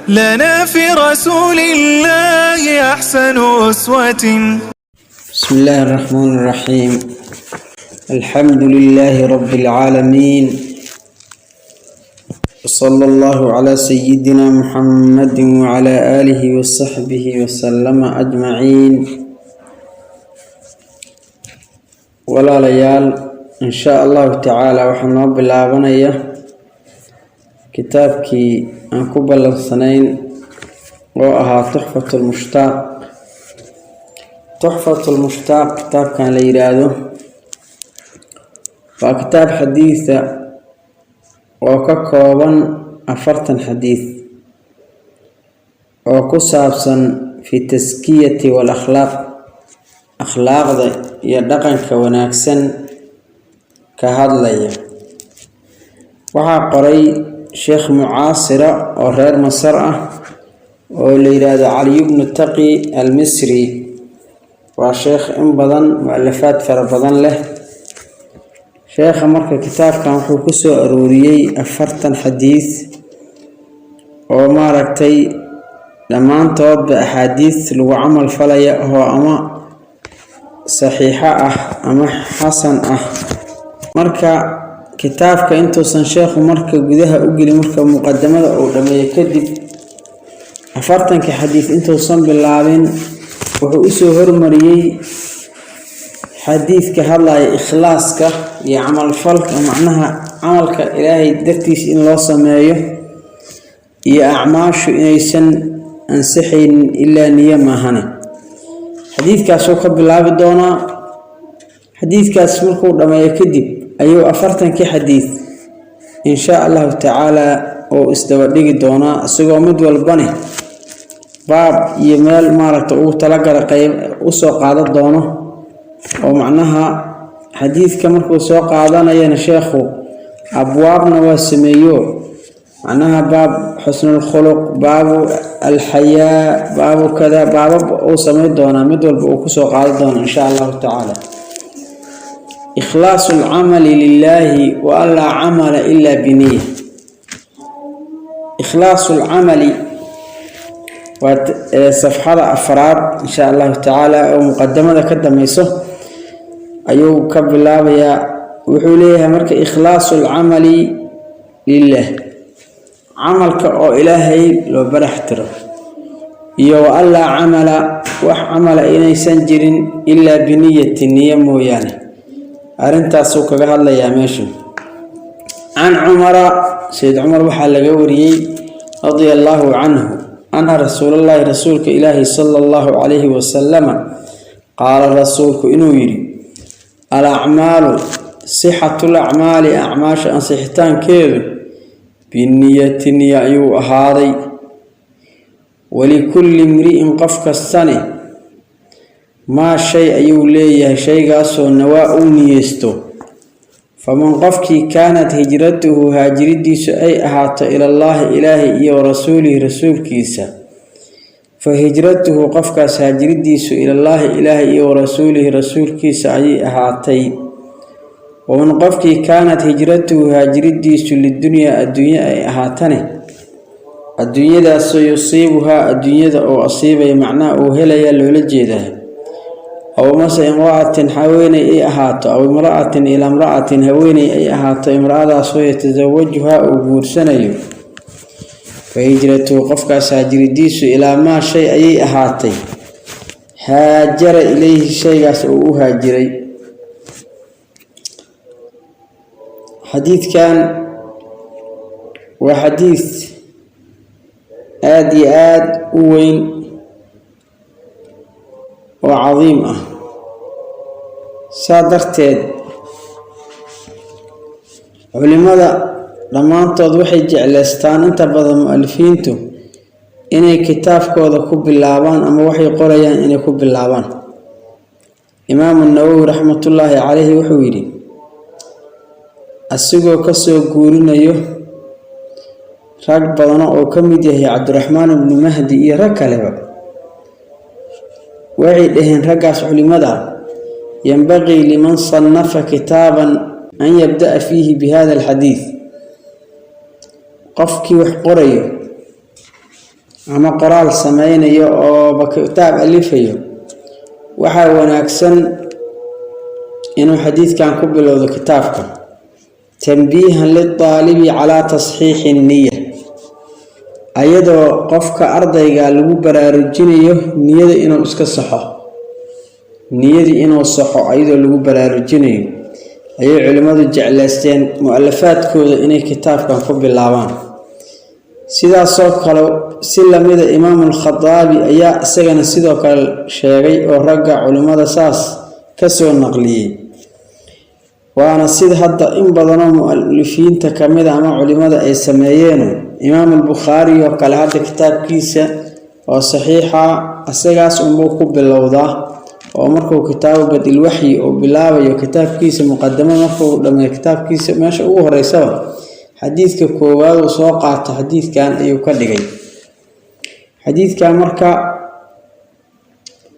لنا في رسول الله أحسن أسوة. بسم الله الرحمن الرحيم، الحمد لله رب العالمين، وصلى الله على سيدنا محمد وعلى آله وصحبه وسلم أجمعين. Walaalayaal, in shaa Allahu tacaala waxaa noo bilaabanaya kitaabkii aan ku ballansanayn oo ahaa Tuxfatulmushtaaq. Tuxfatulmushtaaq kitaabkan la yidhaahdo waa kitaab xadiisa oo ka kooban 40 xadiis oo ku saabsan fi taskiyati wal akhlaaq, akhlaaqda iyo dhaqanka wanaagsan ka hadlaya. Waxaa qoray sheekh mucaasira oo reer Masar ah oo la yidhaahdo Caliy bnu Taqi Almisri. Waa sheekh in badan mu-alafaad fara badan leh. Sheekha marka kitaabkan wuxuu ku soo arooriyey 40 xadiis oo maaragtay dhammaantoodba axaadiis lagu camal falaya oo ama saxiixo ah ama xasan ah. Marka kitaabka intuusan sheekhu marka gudaha u gelin, marka muqadamada uu dhameeyo kadib, 40-ka xadiis intuusan bilaabin, wuxuu usoo hormariyey xadiidka hadlaya ikhlaaska iyo camalfalka, macnaha camalka Ilaahay dartiis in loo sameeyo iyo acmaashu inaysan ansixaynin ilaa niyo maahane. Xadiidkaasuu ka bilaabi doonaa. Xadiidkaas markuu dhammeeyo kadib ayuu 40-kii xadiid in shaa Allahu tacaala uu isdaba dhigi doonaa, isagoo mid walbane baab iyo meel maaragta ugu talagala qeyb usoo qaadan doono. Oo macnaha xadiidka markuu soo qaadanayana sheekhu abwaabna waa sameeyo, macnaha baab xusnulkhuluq, baabu alxayaa, baabu kada, baabab uu samayn doonaa, mid walba uu kusoo qaadan doono in sha Allahu tacaala. Ikhlaasu alcamali lilaahi wa an laa camala ila biniya. Ikhlaasu alcamali waa safxada afraad insha Allahu tacaala oo muqadamada ka dameyso ayuu ka bilaabayaa. Wuxuu leeyahay marka: ikhlaasu alcamali lilah, camalka oo Ilaahay loo barax tiro, iyo wa an laa camala, wax camala inaysan jirin, ilaa biniyati, niyo mooyaane. Arrintaasuu kaga hadlayaa meesha. Can Cumara, Sayid Cumar waxaa laga wariyey, radia allaahu canhu, ana rasuulallaahi, rasuulka Ilaahi, sala Allahu calayhi wasalama, qaala, rasuulku inuu yidhi: al acmaalu, sixatul acmaali, acmaasha ansixitaankeedu, biniyati, niya ayuu ahaaday. Walikulli imri'in, qof kastane, maa shay ayuu leeyahay, shaygaasoo nawaa, uu niyeysto. Faman qofkii, kaanat hijratuhu, haajiridiisu ay ahaato, ilallaahi, Ilaahay, iyo warasuulihi, rasuulkiisa, fa hijratuhu, qofkaas haajiridiisu, ilallaahi, Ilaahay, iyo warasuulihi, rasuulkiisa ayay ahaatay. Waman qofkii, kaanat hijratuhu, haajiridiisu, lidunyaa, adduunye ay ahaatane, adduunyadaasoo, yusiibuhaa, adduunyada oo asiibaya, macnaha uu helaya loola jeedaa, aw mase imra'atin, haweeney ay ahaato, aw imra'atin, ilaa imra'atin, haweeney ay ahaato, imra'adaasoo, yatasawajuhaa, uu guursanayo, fa hijratuhu, qofkaas haajiridiisu, ilaa maa shay ayay ahaatay, haajara ilayhi, shaygaas uu u haajiray. Xadiidkan waa xadiid aada iyo aada u weyn oo cadiim ah. Saa darteed culimada dhammaantood waxay jeclaystaan, inta badan mu-alifiintu, inay kitaabkooda ku bilaabaan ama waxay qorayaan inay ku bilaabaan. Imaamu Nawowi raxmatullaahi caleyhi wuxuu yidhi, asigoo kasoo guurinayo rag badano oo ka mid yahay Cabdiraxmaan ibnu Mahdi iyo rag kaleba, waxay dhaheen raggaas culimada: yanbaqii liman sannafa kitaaban an yabda'a fiihi bi hada alxadiid. Qofkii wax qorayo ama qoraal sameynayo ooba kitaab alifayo, waxaa wanaagsan inuu xadiidkan ku bilowdo kitaabka, tanbiihan lildaalibi calaa tasxiixi nniya, ayadoo qofka ardayga lagu baraarujinayo niyada inuu iska saxo, niyadii inuu saxo ayadoo lagu baraarujinayo ayay culimmadu jeclaysteen mu-alafaadkooda inay kitaabkan ku bilaabaan. Sidaasoo kale si lamida Imaamulkhataabi ayaa isagana sidoo kale sheegay oo ragga culimmada saas kasoo naqliyey, waana sida hadda in badanoo mu-alifiinta kamida ama culimada ay sameeyeeno. Imaamulbukhaari oo kale hadda kitaabkiisa oo saxiixa isagaas unbuu ku bilowdaa, oo markuu kitaabu badilwaxyi uu bilaabayo kitaabkiisa, muqadamo markuu dhameeyo kitaabkiisa, meesha ugu horeysaba xadiidka koowaad uu soo qaato xadiidkan ayuu ka dhigay. Xadiidkan marka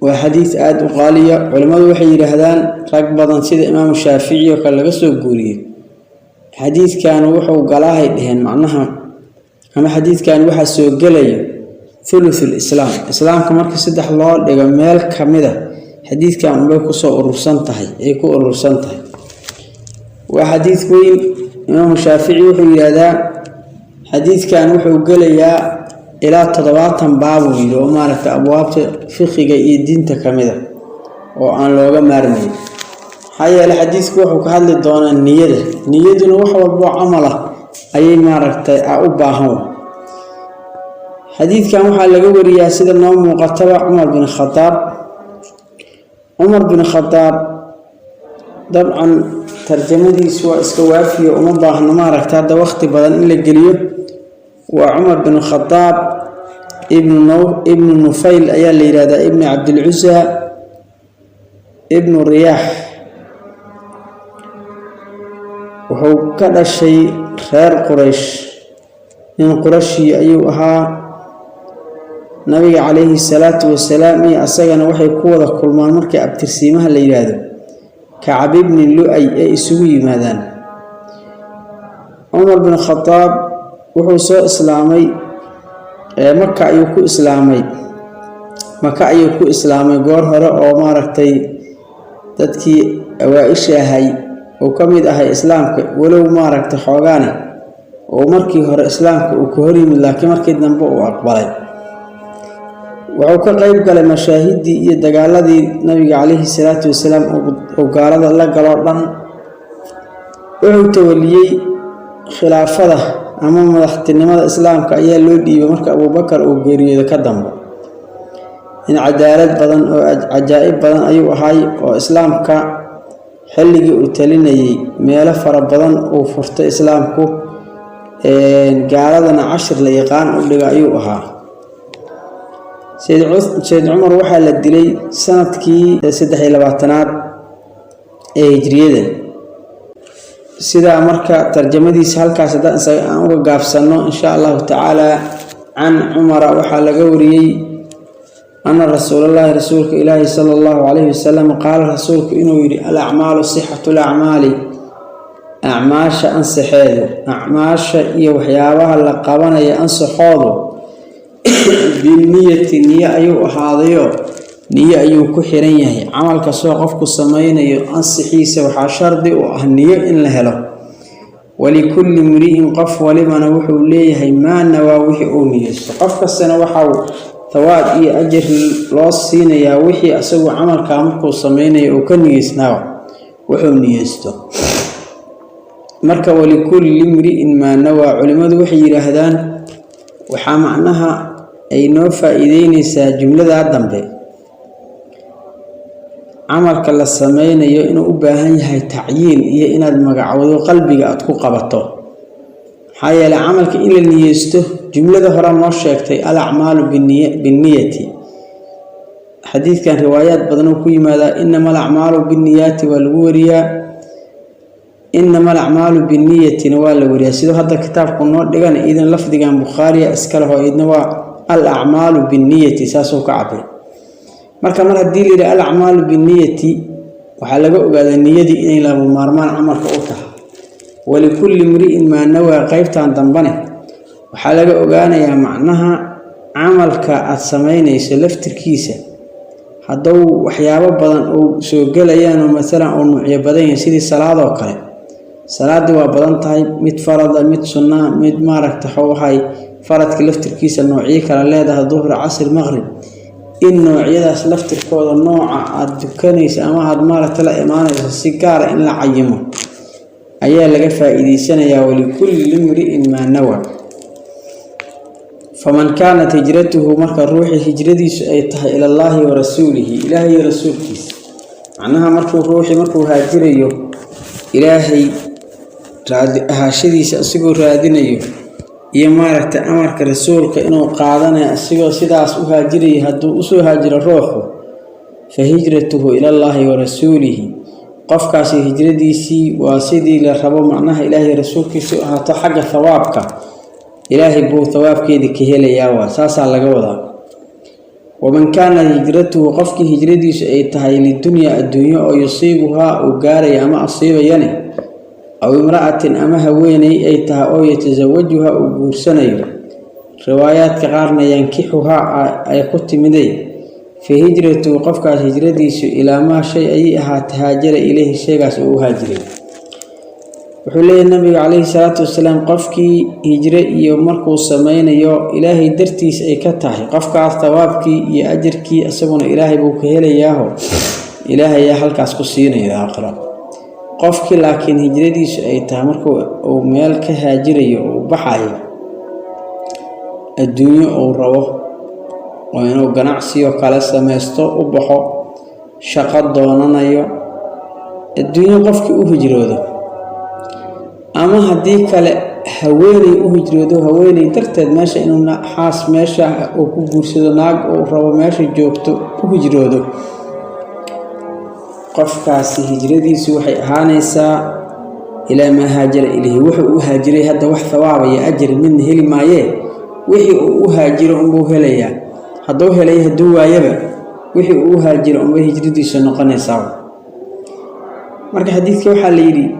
waa xadiid aada u qaaliya. Culimmadu waxay yidhaahdaan, rag badan sida Imaamu Shaafici oo kale laga soo guuriyey, xadiidkan wuxuu galaahay dheheen macnaha, ama xadiidkan waxaa soo gelaya thuluthul islaam. Islaamka marka saddex loo dhigo meel kamida xadiidkan unbay kusoo urursan tahay, ay ku urursan tahay. Waa xadiid weyn. Imaamu Shaafici wuxuu yidhaahdaa xadiidkan wuxuu gelayaa ilaa 70 baabuu yidhi, oo maaragtay abwaabta fiqiga iyo diinta kamida oo aan looga maarmayn. Maxaa yeeley xadiidku wuxuu ka hadli doonaa niyada, niyaduna wax walboo camal ah ayay maaragtay u baahan. Xadiidkan waxaa laga wariyaa, sida noo muuqataba, Cumar bin Khadaab. Cumar bin Khadaab dabcan tarjamadiisu waa iska waafiyo, uma baahno maaragta hadda waqti badan in la geliyo. Waa Cumar bin Khadaab ibnu Nufayl ayaa la yidhahdaa, ibnu Cabdilcusa ibnu Riyaax. Wuxuu ka dhashay reer Quraysh, nin Qurashi ayuu ahaa. Nabiga calayhi salaatu wasalaam iyo asagana waxay ku wada kulmaan markii abtirsiimaha la yidhaahdo Kacab ibni Lu-ay ay isugu yimaadaan. Cumar bin Khadaab wuxuu soo islaamay Maka ayuu ku islaamay, Maka ayuu ku islaamay goor hore, oo maaragtay dadkii awaa-isha ahay uu ka mid ahay islaamka, walow maaragtay xoogaane oo markii hore islaamka uu ka hor yimid, laakiin markii dambe uu aqbalay. Wuxuu ka qeyb galay mashaahiddii iyo dagaaladii nabiga calayhi salaatu wasalaam uu gaalada la galoo dhan. Wuxuu tawaliyey khilaafada ama madaxtinimada islaamka ayaa loo dhiibay marka Abuubakar uu geeriyooda ka dambe. In cadaalad badan oo cajaa'ib badan ayuu ahay, oo islaamka xilligii uu talinayay meelo fara badan uu furtay islaamku, gaaladana cashir la yaqaan u dhiga ayuu ahaa. Sayid Cumar waxaa la dilay sanadkii 23aad ee hijriyada. Sidaa marka tarjamadiisa halkaas haddaan isaga aan uga gaabsanno, insha allahu tacaala. Can Cumara waxaa laga wariyey ana rasuulallaahi, rasuulka ilaahi, sala allahu calayhi wasalam, qaala, rasuulku inuu yidhi: al acmaalu, sixatu lacmaali, acmaasha ansaxeedu, acmaasha iyo waxyaabaha la qabanaya ansaxoodu, binniyati, niyo ayuu ahaadayo, niyo ayuu ku xiran yahay. Camal kastoo qofku sameynayo ansixiisa waxaa shardi u ah niyo in la helo. Walikulli mri'in, qof walibana wuxuu leeyahay, maa nawaa, wixii uu niyeysto. Qof kastana waxau thawaab iyo ajir loo siinayaa wixii isagu camalkaa markuu sameynayo uu ka niyeysnaa, wuxuu niyeysto. Marka walikulli mri'in maa nawaa, culimmadu waxay yidhaahdaan waxaa macnaha ay noo faa-iideyneysaa jumladaa dambe camalka la sameynayo inuu u baahan yahay tacyiin iyo inaad magacowdo, qalbiga aada ku qabato. Maxaa yeeley camalka in la niyeysto jumlada hore noo sheegtay, al acmaalu binniyati. Xadiidkan riwaayaad badan uu ku yimaadaa. Inama alacmaalu binniyaati waa lagu wariyaa, inama alacmaalu binniyatina waa la wariyaa. Sidoo hadda kitaabku noo dhigan idan lafdigan Bukhaariya iska leho, idna waa al acmaalu binniyati, saasuu ka cabir. Marka mar haddii la yidhaha al acmaalu binniyati, waxaa laga ogaadaa niyadii inay lama maarmaan camalka u tahay. Walikulli mri'in maa nawaa, qeybtan dambane waxaa laga ogaanayaa macnaha Camalka aada samaynayso laftirkiisa hadduu waxyaabo badan uu soo gelayaanoo masalan uu nuucyo badan yahay, sidii salaadoo kale, salaaddii waa badan tahay, mid farada, mid sunnaa, mid maaragta waxuu ahay faradka laftirkiisa noocyo kale leedahay, duhri, casri, maqrib. In noocyadaas laftirkooda nooca aada dukanaysa ama aada maaragta la imaanayso si gaara in la cayimo ayaa laga faa-iideysanayaa. Walikulli imri'in maa nawa. Faman kaanat hijratuhu, marka ruuxii hijradiisu ay tahay ilallaahi wa rasuulihi, ilaahay iyo rasuulkiisa, macnaha markuu ruuxii markuu haajirayo ilaahay raadi ahaashadiisa isagoo raadinayo iyo maaragtay amarka rasuulka inuu qaadanayo isagoo sidaas u haajirayo, hadduu usoo haajiro ruuxu, fa hijratuhu ilallaahi wa rasuulihi, qofkaasi hijradiisii waa sidii la rabo, macnaha ilaahay rasuulkiisu ahaato, xagga thawaabka ilaahay buu thawaabkeedii ka helayaa, waa saasaa laga wadaa. Waman kaanat hijratuhu, qofkii hijradiisu ay tahay lidunyaa, adduunyo oo yusiibuhaa uu gaaraya ama asiibayane, aw imra'atin, ama haweeney ay tahay oo yatasawajuhaa uu guursanayo, riwaayaadka qaarna yankixuhaa ay ku timiday, fa hijratuhu, qofkaas hijradiisu ilaa maa shay ayay ahaatay haajara ileyhi, shaygaas uu u haajiray. Wuxuu leeyahay nabiga calayhi salaatu wasalaam, qofkii hijro iyo markuu sameynayo ilaahay dartiis ay ka tahay, qofkaas thawaabkii iyo ajarkii isaguna ilaahay buu ka helayaaho, ilaahay ayaa halkaas ku siinaya aakhiro. Qofkii laakiin hijradiisu ay tahay markuu uu meel ka haajirayo uu baxayo adduunyo uu rabo oo inuu ganacsiyo kale sameysto u baxo, shaqo doonanayo, adduunyo qofkii u hijroodo, ama haddii kale haweeney u hijroodo, haweeney darteed meesha inuu xaas meesha uu ku guursado, naag uu rabo meesha joogto u hijroodo, qofkaasi hijradiisu waxay ahaanaysaa ilaa maa haajara ilayhi, wuxuu u haajiray. Hadda wax thawaaba iyo ajar midna heli maayee, wixii uu u haajiro unbuu helayaa. Hadduu helay, hadduu waayaba, wixii uu u haajiro unbay hijradiisu noqonaysaa. Marka xadiidka waxaa la yidhi,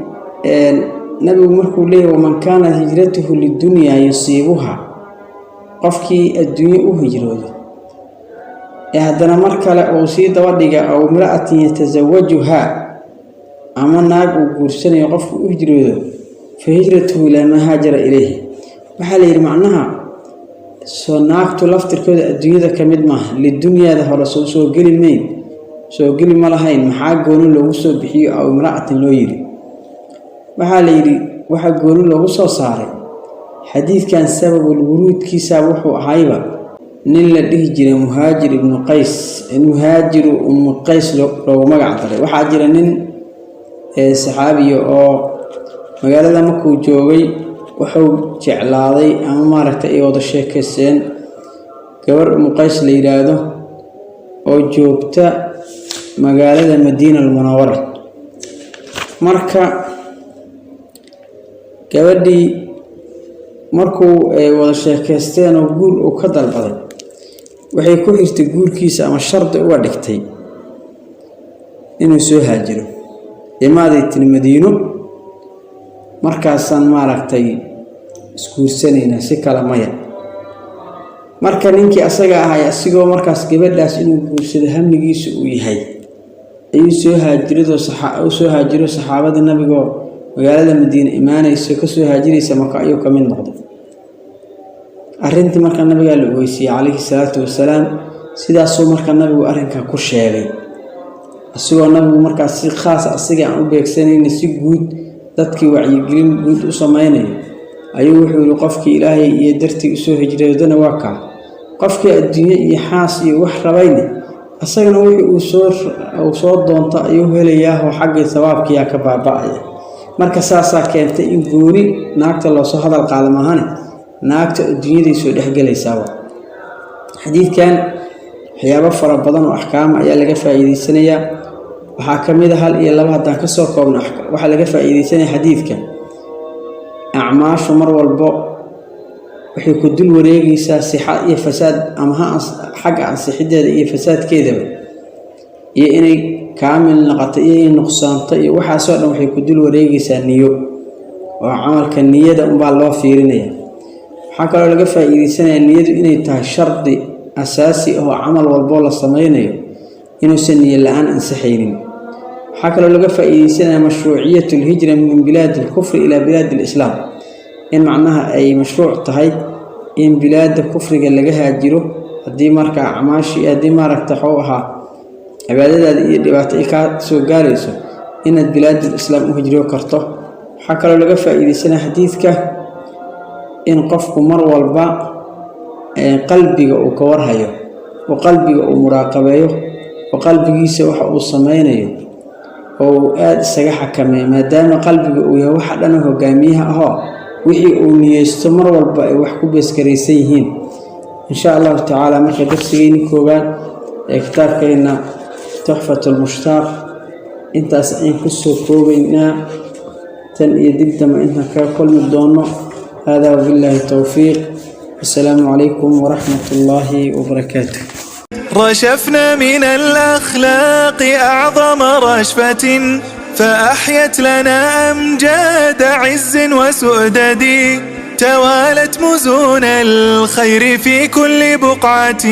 nabigu markuu leeyahy waman kaanat hijratuhu lidunyaa yusiibuha, qofkii adduunyo u hijroodo ee haddana mar kale uu sii daba dhiga aw imra'atin yatasawajuhaa, ama naag uu guursanayo qofku u hijroodo, fa hijratuhu ilaa maa haajara ilayhi, waxaa la yidhi macnaha soo naagtu laftirkooda adduunyada ka mid maaha, lidunyaada hore soo geli mayn, soo geli ma lahayn, maxaa gooni loogu soo bixiyo aw imra'atin loo yidhi? Waxaa la yidhi waxaa gooni loogu soo saaray xadiidkan sababul wuruudkiisa wuxuu ahayba nin la dhihi jiray Muhaajir ibnu Qays, Muhaajiru Ummu Qays loogu magac daray. Waxaa jira nin saxaabiya oo magaalada markuu joogay wuxuu jeclaaday ama maaragtay ay wada sheekaysteen gabar Ummu Qays la yidhaahdo oo joogta magaalada Madiina Almunawara. Marka gabadhii markuu ay wada sheekaysteen oo guur uu ka dalbaday, waxay ku xirtay guurkiisa ama shardi uga dhigtay inuu soo haajiro. Imaaday tiri Madiino, markaasaan maaragtay isguursanaynaa, si kale maya. Marka ninkii asaga ahay asigoo markaas gabadhaas inuu guursado hamigiisu uu yahay ayuu soo haajiradoo u soo haajiro saxaabada nabigoo magaalada Madiine imaanayso kasoo haajiraysa Maka ayuu ka mid noqday. Arrintii marka nabigaa la ogeysiiyey calayhi salaatu wasalaam, sidaasuu marka nabigu arrinkaa ku sheegay, asigoo nabigu markaas si khaas asiga aan u beegsanayna, si guud dadkii wacyigelin guud u samaynayo ayuu wuxuu yihi qofkii ilaahay iyo dartii usoo hijroodana waa kaa, qofkii adduunye iyo xaas iyo wax rabayna asagana wixii uu soo doonto ayuu helayaahoo xaggii sawaabkiyaa ka baaba-aya. Marka saasaa keentay in gooni naagta loosoo hadal qaado maahane, naagta adduunyaday soo dhexgelaysaaba. Xadiidkan waxyaabo fara badan oo axkaama ayaa laga faa'iideysanayaa. Waxaa ka mid a hal iyo laba haddaan kasoo koobno, waxaa laga faa'iideysanaya xadiidka acmaashu mar walbo waxay ku dul wareegaysaa sixa iyo fasaad, ama ha xagga ansixiddeeda iyo fasaadkeedaba, iyo inay kaamil noqoto iyo inay nuqsaanto iyo waxaasoo dhan waxay ku dul wareegaysaa niyo, oo camalka niyada unbaa loo fiirinaya. Waxaa kaloo laga faa-iideysanaya niyadu inay tahay shardi asaasi oo camal walboo la sameynayo inuusan niyo la-aan ansaxaynin. Waxaa kaloo laga faa-iideysanaya mashruuciyat alhijra min bilaadi alkufri ilaa bilaadi alislaam, in macnaha ay mashruuc tahay in bilaada kufriga laga haajiro haddii markaa acmaashii, haddii maaragta waxuu ahaa cibaadadaada iyo dhibaato ay kaa soo gaarayso, inaad bilaadul islaam u hijroo karto. Waxaa kaloo laga faa-iideysanaya xadiidka in qofku mar walba qalbiga uu ka warhayo oo qalbiga uu muraaqabeeyo oo qalbigiisa waxa uu sameynayo oo uu aada isaga xakameeyo, maadaama qalbiga uu yahay waxa dhan hogaamiyaha ahoo wixii uu niyeysto mar walba ay wax ku beesgaraysan yihiin, insha Allahu tacaala. Marka darsigeyni koowaad ee kitaabkeenna Tuxfatulmushtaaq intaas ayaan kusoo koobaynaa. Tan iyo dib dambe intaan kaga kulmi doono, hada wabillahi towfiiq, wasalaamu calaykum waraxmat ullaahi wabarakaatu. رشفنا من الأخلاق أعظم رشفة، فأحيت لنا أمجاد عز وسؤدد، توالت مزون الخير في كل بقعة.